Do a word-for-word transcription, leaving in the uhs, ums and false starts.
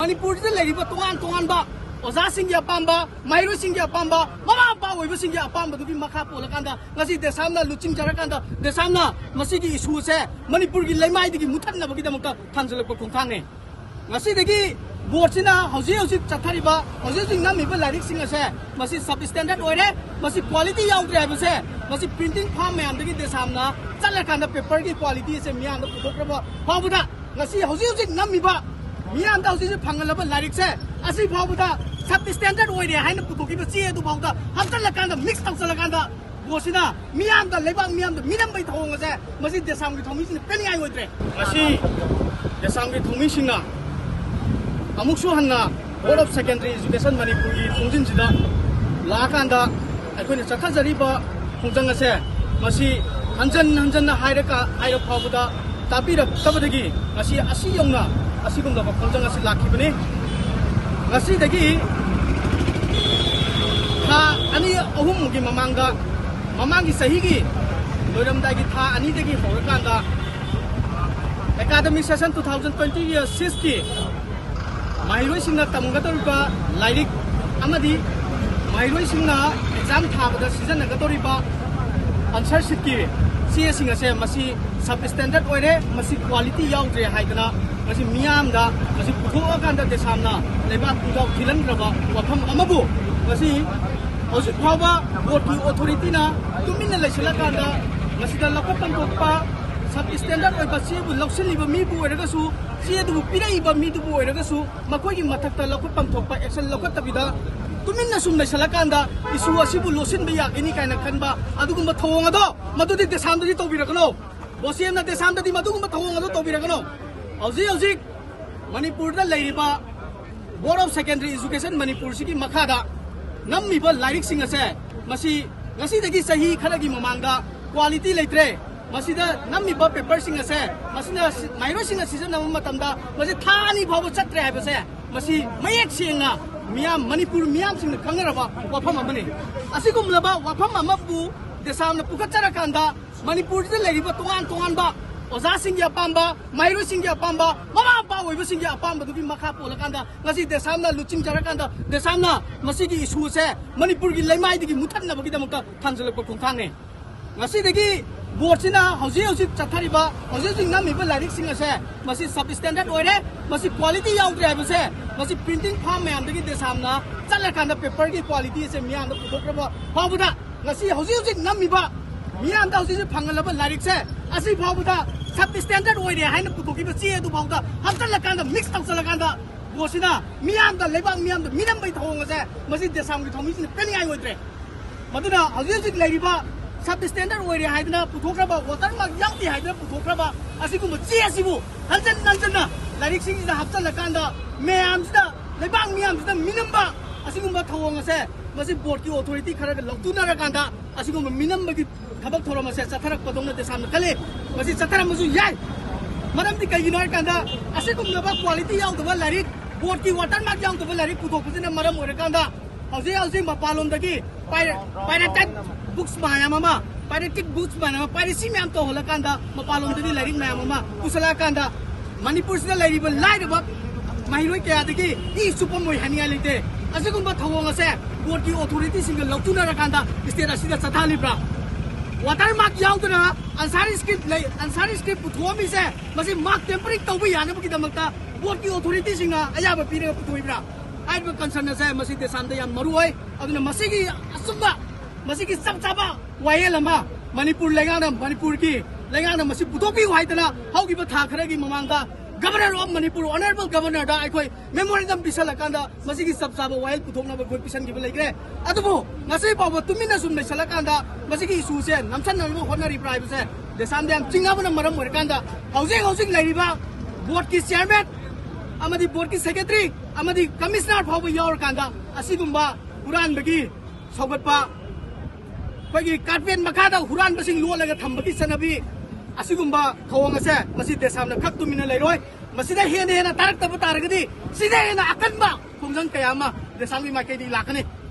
ꯃꯅꯤꯄꯨꯔꯁꯤꯗ ꯂꯩꯔꯤꯕ ꯇꯣꯉꯥꯟ ꯇꯣꯉꯥꯟꯕ ꯑꯣꯖꯥꯁꯤꯡꯒꯤ ꯑꯄꯥꯝꯕ, ꯃꯍꯩꯔꯣꯏꯁꯤꯡꯒꯤ ꯑꯄꯥꯝꯕ, ꯃꯃꯥ ꯃꯄꯥ ꯑꯣꯏꯕꯁꯤꯡꯒꯤ ꯑꯄꯥꯝꯕꯗꯨꯒꯤ ꯃꯈꯥ ꯄꯣꯜꯂꯀꯥꯟꯗ ꯉꯁꯤ ꯗꯦꯁꯥꯝꯅ ꯂꯨꯆꯤꯡꯖꯔꯀꯥꯟꯗ ꯗꯦꯁꯥꯝꯅ ꯃꯁꯤꯒꯤ ꯏꯁꯨ ꯑꯁꯦ ꯃꯅꯤꯄꯨꯔꯒꯤ ꯂꯩꯃꯥꯏꯗꯒꯤ ꯃꯨꯊꯠꯅꯕꯒꯤꯗꯃꯛꯇ ꯊꯥꯡꯖꯜꯂꯛꯄ ꯈꯣꯡꯊꯥꯡꯅꯤ꯫ ꯉꯁꯤꯗꯒꯤ ꯕꯣꯔꯗꯁꯤꯅ ꯍꯧꯖꯤꯛ ꯍꯧꯖꯤꯛ ꯆꯠꯊꯔꯤꯕ, ꯍꯧꯖꯤꯛ ꯍꯧꯖꯤꯛ ꯅꯝꯃꯤꯕ ꯂꯥꯏꯔꯤꯛꯁꯤꯡ ꯑꯁꯦ ꯃꯁꯤ substandard ꯑꯣꯏꯔꯦ, ꯃꯁꯤ quality ꯌꯥꯎꯗ꯭ꯔꯦ ꯍꯥꯏꯕꯁꯦ ꯃꯁꯤ printing farm ꯃꯌꯥꯝꯗꯒꯤ ꯗꯦꯁꯥꯝꯅ ꯆꯠꯂꯀꯥꯟꯗ paperꯒꯤ qualityꯁꯦ ꯃꯤꯌꯥꯝꯗ ꯄꯨꯊꯣꯛꯈ꯭ꯔꯕ ꯐꯥꯎꯕꯗ ꯉꯁꯤ ꯍꯧꯖꯤꯛ ꯍꯧꯖꯤꯛ ꯅꯝꯃꯤꯕ, ꯃꯤꯌꯥꯝꯗ ꯍꯧꯖꯤꯛ ꯍꯧꯖꯤꯛ ꯐꯪꯍꯜꯂꯕ ꯂꯥꯏꯔꯤꯛꯁꯦ ꯑꯁꯤ ꯐꯥꯎꯕꯗ substandard ꯑꯣꯏꯔꯦ ꯍꯥꯏꯅ ꯄꯨꯊꯣꯛꯈꯤꯕ ꯆꯦ ꯑꯗꯨ ꯐꯥꯎꯗ ꯍꯥꯞꯆꯜꯂꯀꯥꯟꯗ, mix ꯇꯧꯁꯜꯂꯀꯥꯟꯗ ꯕꯣꯔꯗꯁꯤꯅ ꯃꯤꯌꯥꯝꯗ, ꯂꯩꯕꯥꯛ ꯃꯤꯌꯥꯝꯗ ꯃꯤꯅꯝꯕꯒꯤ ꯊꯧꯑꯣꯡ ꯑꯁꯦ ꯃꯁꯤ ꯗꯦꯁꯥꯝꯒꯤ ꯊꯧꯃꯤꯁꯤꯡꯅ ꯄꯦꯟꯅꯤꯡꯉꯥꯏ ꯑꯣꯏꯗ꯭ꯔꯦ꯫ ꯉꯁꯤ ꯗꯦꯁꯥꯝꯒꯤ ꯊꯧꯃꯤꯁꯤꯡꯅ ꯑꯃꯨꯛꯁꯨ ꯍꯟꯅ Board of Secondary Education ꯃꯅꯤꯄꯨꯔꯒꯤ ꯈꯣꯡꯖꯤꯟꯁꯤꯗ ꯂꯥꯛꯑꯀꯥꯟꯗ ꯑꯩꯈꯣꯏꯅ ꯆꯠꯊꯖꯔꯤꯕ ꯈꯣꯡꯖꯪ ꯑꯁꯦ ꯃꯁꯤ ꯍꯟꯖꯟ ꯍꯟꯖꯟꯅ ꯍꯥꯏꯔꯒ, ꯍꯥꯏꯔ ꯐꯥꯎꯕꯗ ꯇꯥꯕꯤꯔꯛꯇꯕꯗꯒꯤ ꯉꯁꯤ ꯑꯁꯤ ꯌꯧꯅ ꯑꯁꯤꯒꯨꯝꯂꯕ ꯈꯣꯡꯖꯪ ꯑꯁꯤ ꯂꯥꯛꯈꯤꯕꯅꯤ꯫ ꯉꯁꯤꯗꯒꯤ ꯊꯥ ꯑꯅꯤ ꯑꯍꯨꯝꯒꯤ ꯃꯃꯥꯡꯗ, ꯃꯃꯥꯡꯒꯤ ꯆꯍꯤꯒꯤ ꯂꯣꯏꯔꯝꯗꯥꯏꯒꯤ ꯊꯥ ꯑꯅꯤꯗꯒꯤ ꯍꯧꯔꯀꯥꯟꯗ academic session two thousand twenty year sixꯀꯤ ꯃꯍꯩꯔꯣꯏꯁꯤꯡꯅ ꯇꯝꯒꯗꯧꯔꯤꯕ ꯂꯥꯏꯔꯤꯛ ꯑꯃꯗꯤ ꯃꯍꯩꯔꯣꯏꯁꯤꯡꯅ exam ꯊꯥꯕꯗ ꯁꯤꯖꯤꯟꯅꯒꯗꯧꯔꯤꯕ answer sheetꯀꯤ ꯆꯦꯁꯤꯡ ꯑꯁꯦ ꯃꯁꯤ substandard ꯑꯣꯏꯔꯦ, ꯃꯁꯤ quality ꯌꯥꯎꯗ꯭ꯔꯦ ꯍꯥꯏꯗꯅ ꯃꯁꯤ ꯃꯤꯌꯥꯝꯗ ꯃꯁꯤ ꯄꯨꯊꯣꯛꯑꯀꯥꯟꯗ ꯗꯦꯁꯥꯝꯅ ꯂꯩꯕꯥꯛ ꯄꯨꯡꯖꯥꯎ ꯊꯤꯜꯍꯟꯈ꯭ꯔꯕ ꯋꯥꯐꯝ ꯑꯃꯕꯨ ꯉꯁꯤ ꯍꯧꯖꯤꯛ ꯐꯥꯎꯕ ꯕꯣꯔꯗꯀꯤ authorityꯅ ꯇꯨꯃꯤꯟꯅ ꯂꯩꯁꯤꯜꯂꯀꯥꯟꯗ ꯃꯁꯤꯗ ꯂꯧꯈꯠꯐꯝ ꯊꯣꯛꯄ substandard ꯑꯣꯏꯕ ꯆꯦꯕꯨ ꯂꯧꯁꯤꯜꯂꯤꯕ ꯃꯤꯕꯨ ꯑꯣꯏꯔꯒꯁꯨ, ꯆꯦ ꯑꯗꯨꯕꯨ ꯄꯤꯔꯛꯏꯕ ꯃꯤꯗꯨꯕꯨ ꯑꯣꯏꯔꯒꯁꯨ ꯃꯈꯣꯏꯒꯤ ꯃꯊꯛꯇ ꯂꯧꯈꯠꯐꯝ ꯊꯣꯛꯄ action ꯂꯧꯈꯠꯇꯕꯤꯗ ꯇꯨꯃꯤꯟꯅ ꯁꯨꯝ ꯂꯩꯁꯤꯜꯂꯀꯥꯟꯗ issue ꯑꯁꯤꯕꯨ ꯂꯣꯠꯁꯤꯟꯕ ꯌꯥꯒꯅꯤ ꯀꯥꯏꯅ ꯈꯟꯕ ꯑꯗꯨꯒꯨꯝꯕ ꯊꯧꯑꯣꯡ ꯑꯗꯣ ꯃꯗꯨꯗꯤ ꯗꯦꯁꯥꯝꯗꯗꯤ ꯇꯧꯕꯤꯔꯛꯀꯅꯣ꯫ ꯕꯣꯁꯦꯝꯅ ꯗꯦꯁꯥꯝꯗꯗꯤ ꯃꯗꯨꯒꯨꯝꯕ ꯊꯧꯑꯣꯡ ꯑꯗꯨ ꯇꯧꯕꯤꯔꯒꯅꯨ꯫ ꯍꯧꯖꯤꯛ ꯍꯧꯖꯤꯛ ꯃꯅꯤꯄꯨꯔꯗ ꯂꯩꯔꯤꯕ Board of Secondary Education ꯃꯅꯤꯄꯨꯔꯁꯤꯒꯤ ꯃꯈꯥꯗ ꯅꯝꯃꯤꯕ ꯂꯥꯏꯔꯤꯛꯁꯤꯡ ꯑꯁꯦ ꯃꯁꯤ ꯉꯁꯤꯗꯒꯤ ꯆꯍꯤ ꯈꯔꯒꯤ ꯃꯃꯥꯡꯗ quality ꯂꯩꯇ꯭ꯔꯦ꯫ ꯃꯁꯤꯗ ꯅꯝꯃꯤꯕ paperꯁꯤꯡ ꯑꯁꯦ ꯃꯁꯤꯅ ꯁꯤ-, ꯃꯍꯩꯔꯣꯏꯁꯤꯡꯅ ꯁꯤꯖꯤꯟꯅꯕ ꯃꯇꯝꯗ ꯃꯁꯤ ꯊꯥ ꯑꯅꯤ ꯐꯥꯎꯕ ꯆꯠꯇ꯭ꯔꯦ ꯍꯥꯏꯕꯁꯦ ꯃꯁꯤ ꯃꯌꯦꯛ ꯁꯦꯡꯅ ꯃꯤꯌꯥꯝ, ꯃꯅꯤꯄꯨꯔ ꯃꯤꯌꯥꯝꯁꯤꯡꯅ ꯈꯪꯅꯔꯕ ꯋꯥꯐꯝ ꯑꯃꯅꯤ꯫ ꯑꯁꯤꯒꯨꯝꯂꯕ ꯋꯥꯐꯝ ꯑꯃꯕꯨ ꯗꯦꯁꯥꯝꯅ ꯄꯨꯈꯠꯆꯔꯀꯥꯟꯗ ꯃꯅꯤꯄꯨꯔꯁꯤꯗ ꯂꯩꯔꯤꯕ ꯇꯣꯉꯥꯟ ꯇꯣꯉꯥꯟꯕ ꯑꯣꯖꯥꯁꯤꯡꯒꯤ ꯑꯄꯥꯝꯕ, ꯃꯍꯩꯔꯣꯏꯁꯤꯡꯒꯤ ꯑꯄꯥꯝꯕ, ꯃꯃꯥ ꯃꯄꯥ ꯑꯣꯏꯕꯁꯤꯡꯒꯤ ꯑꯄꯥꯝꯕꯗꯨꯒꯤ ꯃꯈꯥ ꯄꯣꯜꯂꯀꯥꯟꯗ ꯉꯁꯤ ꯗꯦꯁꯥꯝꯅ ꯂꯨꯆꯤꯡꯖꯔꯀꯥꯟꯗ ꯗꯦꯁꯥꯝꯅ ꯃꯁꯤꯒꯤ ꯏꯁꯨ ꯑꯁꯦ ꯃꯅꯤꯄꯨꯔꯒꯤ ꯂꯩꯃꯥꯏꯗꯒꯤ ꯃꯨꯊꯠꯅꯕꯒꯤꯗꯃꯛꯇ ꯊꯝꯖꯤꯜꯂꯛꯄ ꯈꯣꯡꯊꯥꯡꯅꯤ꯫ ꯉꯁꯤꯗꯒꯤ ꯕꯣꯔꯗꯁꯤꯅ ꯍꯧꯖꯤꯛ ꯍꯧꯖꯤꯛ ꯆꯠꯊꯔꯤꯕ, ꯍꯧꯖꯤꯛ ꯍꯧꯖꯤꯛ ꯅꯝꯃꯤꯕ ꯂꯥꯏꯔꯤꯛꯁꯤꯡ ꯑꯁꯦ ꯃꯁꯤ ꯁꯕ ꯁ꯭ꯇꯦꯟꯗꯔꯗ ꯑꯣꯏꯔꯦ, ꯃꯁꯤ ꯀ꯭ꯋꯥꯂꯤꯇꯤ ꯌꯥꯎꯗ꯭ꯔꯦ ꯍꯥꯏꯕꯁꯦ ꯃꯁꯤ ꯄ꯭ꯔꯤꯟꯇꯤꯡ ꯐꯥꯔꯝ ꯃꯌꯥꯝꯗꯒꯤ ꯗꯦꯁꯥꯝꯅ ꯆꯠꯂꯀꯥꯟꯗ ꯄꯦꯄꯔꯒꯤ ꯀ꯭ꯋꯥꯂꯤꯇꯤ ꯑꯁꯦ ꯃꯤꯌꯥꯝꯗ ꯄꯨꯊꯣꯛꯈ꯭ꯔꯕ ꯐꯥꯎꯕꯗ ꯉꯁꯤ ꯍꯧꯖꯤꯛ ꯍꯧꯖꯤꯛ ꯅꯝꯃꯤꯕ ꯃꯤꯌꯥꯝꯗ ꯍꯧꯖꯤꯛ ꯍꯧꯖꯤꯛ ꯐꯪꯍꯜꯂꯕ ꯂꯥꯏꯔꯤꯛꯁꯦ ꯑꯁꯤ ꯐꯥꯎꯕꯗ ꯁꯕ ꯁ꯭ꯇꯦꯟꯗꯔꯗ ꯑꯣꯏꯔꯦ ꯍꯥꯏꯅ ꯄꯨꯊꯣꯛꯈꯤꯕ ꯆꯦ ꯑꯗꯨ ꯐꯥꯎꯗ ꯍꯥꯞꯆꯜꯂꯀꯥꯟꯗ, ꯃꯤꯛꯁ ꯇꯧꯁꯜꯂꯀꯥꯟꯗ ꯕꯣꯔꯗꯁꯤꯅ ꯃꯤꯌꯥꯝꯗ, ꯂꯩꯕꯥꯛ ꯃꯤꯌꯥꯝꯗ ꯃꯤꯅꯝꯕꯒꯤ ꯊꯧꯑꯣꯡ ꯑꯁꯦ ꯃꯁꯤ ꯗꯦꯁꯥꯝꯒꯤ ꯊꯧꯃꯤꯁꯤꯡꯅ ꯄꯦꯟꯅꯤꯡꯉꯥꯏ ꯑꯣꯏꯗ꯭ꯔꯦ꯫ ꯃꯗꯨꯅ ꯍꯧꯖꯤꯛ ꯍꯧꯖꯤꯛ ꯂꯩꯔꯤꯕ ꯁꯕ ꯁ꯭ꯇꯦꯟꯗꯔꯗ ꯑꯣꯏꯔꯦ ꯍꯥꯏꯗꯅ ꯄꯨꯊꯣꯛꯈ꯭ꯔꯕ, ꯋꯥꯇꯔ ꯃꯥꯔꯛ ꯌꯥꯎꯗꯦ ꯍꯥꯏꯗꯅ ꯄꯨꯊꯣꯛꯈ꯭ꯔꯕ ꯑꯁꯤꯒꯨꯝꯕ ꯆꯦ ꯑꯁꯤꯕꯨ ꯍꯟꯖꯟ ꯍꯟꯖꯟꯅ ꯂꯥꯏꯔꯤꯛꯁꯤꯡꯁꯤꯗ ꯍꯥꯞꯆꯜꯂꯀꯥꯟꯗ ꯃꯌꯥꯝꯁꯤꯗ, ꯂꯩꯕꯥꯛ ꯃꯤꯌꯥꯝꯁꯤꯗ ꯃꯤꯅꯝꯕ ꯑꯁꯤꯒꯨꯝꯕ ꯊꯧꯑꯣꯡ ꯑꯁꯦ ꯃꯁꯤ ꯕꯣꯔꯗꯀꯤ ꯑꯣꯊꯣꯔꯤꯇꯤ ꯈꯔꯒ ꯂꯧꯇꯨꯅꯔꯀꯥꯟꯗ ꯑꯁꯤꯒꯨꯝꯕ ꯃꯤꯅꯝꯕꯒꯤ ꯊꯕꯛ ꯊꯧꯔꯝ ꯑꯁꯦ ꯆꯠꯊꯔꯛꯄꯗꯧꯅ ꯗꯦꯁꯥꯝꯅ ꯈꯜꯂꯤ꯫ ꯃꯁꯤ ꯆꯠꯊꯔꯝꯕꯁꯨ ꯌꯥꯏ꯫ ꯃꯔꯝꯗꯤ ꯀꯩꯒꯤꯅꯣ ꯍꯥꯏꯔꯀꯥꯟꯗ ꯑꯁꯤꯒꯨꯝꯂꯕ ꯀ꯭ꯋꯥꯂꯤꯇꯤ ꯌꯥꯎꯗꯕ ꯂꯥꯏꯔꯤꯛ, ꯕꯣꯔꯗꯀꯤ ꯋꯥꯇꯔ ꯃꯥꯔꯛ ꯌꯥꯎꯗꯕ ꯂꯥꯏꯔꯤꯛ ꯄꯨꯊꯣꯛꯄꯁꯤꯅ ꯃꯔꯝ ꯑꯣꯏꯔꯀꯥꯟꯗ ꯍꯧꯖꯤꯛ ꯍꯧꯖꯤꯛ ꯃꯄꯥꯟꯂꯣꯝꯗꯒꯤ ꯄꯥꯏꯔꯦꯇꯦꯠ ꯕꯨꯛꯁ ꯃꯌꯥꯝ ꯑꯃ, ꯄꯥꯏꯔꯦꯇꯦꯠ ꯕꯨꯛꯁ ꯃꯌꯥꯝ ꯑꯃ, ꯄꯥꯏꯔꯦꯁꯤ ꯃꯌꯥꯝ ꯇꯧꯍꯜꯂꯀꯥꯟꯗ ꯃꯄꯥꯟꯂꯣꯝꯗꯒꯤ ꯂꯥꯏꯔꯤꯛ ꯃꯌꯥꯝ ꯑꯃ ꯄꯨꯁꯜꯂꯛꯑꯀꯥꯟꯗ ꯃꯅꯤꯄꯨꯔꯁꯤꯗ ꯂꯩꯔꯤꯕ ꯂꯥꯏꯔꯕ ꯃꯍꯩꯔꯣꯏ ꯀꯌꯥꯗꯒꯤ ꯏ ꯆꯨꯞꯄꯝꯃꯣꯏ ꯍꯥꯏꯅꯤꯡꯉꯥꯏ ꯂꯩꯇꯦ꯫ ꯑꯁꯤꯒꯨꯝꯕ ꯊꯧꯑꯣꯡ ꯑꯁꯦ ꯕꯣꯔꯗꯀꯤ ꯑꯣꯊꯣꯔꯤꯇꯤꯁꯤꯡꯒ ꯂꯧꯇꯨꯅꯔꯀꯥꯟꯗ ꯁ꯭ꯇꯦꯠ ꯑꯁꯤꯗ ꯆꯠꯊꯍꯜꯂꯤꯕ꯭ꯔꯥ? ꯋꯥꯇꯔ ꯃꯥꯔꯛ ꯌꯥꯎꯗꯅ ꯑꯟꯁꯥꯔ ꯁ꯭ꯀ꯭ꯔꯤꯞ ꯂꯩ, ꯑꯟꯁꯥꯔ ꯁ꯭ꯀ꯭ꯔꯤꯞ ꯄꯨꯊꯣꯛꯑꯝꯃꯤꯁꯦ ꯃꯁꯤ ꯃꯥꯔꯛ ꯇꯦꯝꯄꯔꯤꯡ ꯇꯧꯕ ꯌꯥꯅꯕꯒꯤꯗꯃꯛꯇ ꯕꯣꯔꯗꯀꯤ ꯑꯣꯊꯣꯔꯤꯇꯤꯁꯤꯡꯅ ꯑꯌꯥꯕ ꯄꯤꯔꯒ ꯄꯨꯊꯣꯛꯏꯕ꯭ꯔꯥ? ꯍꯥꯏꯔꯤꯕ ꯀꯟꯁꯔꯟ ꯑꯁꯦ ꯃꯁꯤ ꯗꯦꯁꯥꯝꯗ ꯌꯥꯝ ꯃꯔꯨ ꯑꯣꯏ꯫ ꯑꯗꯨꯅ ꯃꯁꯤꯒꯤ ꯑꯆꯨꯝꯕ, ꯃꯁꯤꯒꯤ ꯆꯞ ꯆꯥꯕ ꯋꯥꯌꯦꯜ ꯑꯃ ꯃꯅꯤꯄꯨꯔ ꯂꯩꯉꯥꯛꯅ, ꯃꯅꯤꯄꯨꯔꯒꯤ ꯂꯩꯉꯥꯛꯅ ꯃꯁꯤ ꯄꯨꯊꯣꯛꯄꯤꯌꯨ ꯍꯥꯏꯗꯅ ꯍꯧꯈꯤꯕ ꯊꯥ ꯈꯔꯒꯤ ꯃꯃꯥꯡꯗ Governor of Manipur, Honorable Governorꯗ ꯑꯩꯈꯣꯏ memorandum ꯄꯤꯁꯜꯂꯀꯥꯟꯗ ꯃꯁꯤꯒꯤ ꯆꯞ ꯆꯥꯕ ꯋꯥꯌꯦꯜ ꯄꯨꯊꯣꯛꯅꯕ ꯑꯩꯈꯣꯏ ꯄꯤꯁꯟꯈꯤꯕ ꯂꯩꯈ꯭ꯔꯦ꯫ ꯑꯗꯨꯕꯨ ꯉꯁꯤ ꯐꯥꯎꯕ ꯇꯨꯃꯤꯟꯅ ꯁꯨꯝ ꯂꯩꯁꯜꯂꯀꯥꯟꯗ ꯃꯁꯤꯒꯤ ꯏꯁꯨꯁꯦ ꯅꯝꯁꯟꯅꯅꯕ ꯍꯣꯠꯅꯔꯤꯕ꯭ꯔꯥ ꯍꯥꯏꯕꯁꯦ ꯗꯦꯁꯥꯝꯗ ꯌꯥꯝ ꯆꯤꯡꯅꯕꯅ ꯃꯔꯝ ꯑꯣꯏꯔꯀꯥꯟꯗ ꯍꯧꯖꯤꯛ ꯍꯧꯖꯤꯛ ꯂꯩꯔꯤꯕ ꯕꯣꯔꯗꯀꯤ ꯆꯤꯌꯔꯃꯦꯟ ꯑꯃꯗꯤ ꯕꯣꯔꯗꯀꯤ ꯁꯦꯀ꯭ꯔꯦꯇꯔꯤ ꯑꯃꯗꯤ ꯀꯃꯤꯁꯅꯔ ꯐꯥꯎꯕ ꯌꯥꯎꯔꯀꯥꯟꯗ ꯑꯁꯤꯒꯨꯝꯕ ꯍꯨꯔꯥꯟꯕꯒꯤ ꯁꯧꯒꯠꯄ, ꯑꯩꯈꯣꯏꯒꯤ ꯀꯥꯔꯄꯦꯠ ꯃꯈꯥꯗ ꯍꯨꯔꯥꯟꯕꯁꯤꯡ ꯂꯣꯠꯂꯒ ꯊꯝꯕꯒꯤ ꯆꯠꯅꯕꯤ, ꯑꯁꯤꯒꯨꯝꯕ ꯊꯧꯑꯣꯡ ꯑꯁꯦ ꯃꯁꯤ ꯗꯦꯁꯥꯝꯅ ꯈꯛ ꯇꯨꯃꯤꯟꯅ ꯂꯩꯔꯣꯏ꯫ ꯃꯁꯤꯗ ꯍꯦꯟꯅ ꯍꯦꯟꯅ ꯇꯥꯔꯛꯇꯕ ꯇꯥꯔꯒꯗꯤ ꯁꯤꯗ ꯍꯦꯟꯅ ꯑꯀꯟꯕ ꯈꯣꯡꯖꯪ ꯀꯌꯥ ꯑꯃ ꯗꯦꯁꯥꯝꯒꯤ ꯃꯥꯏꯀꯩꯗꯒꯤ ꯂꯥꯛꯀꯅꯤ꯫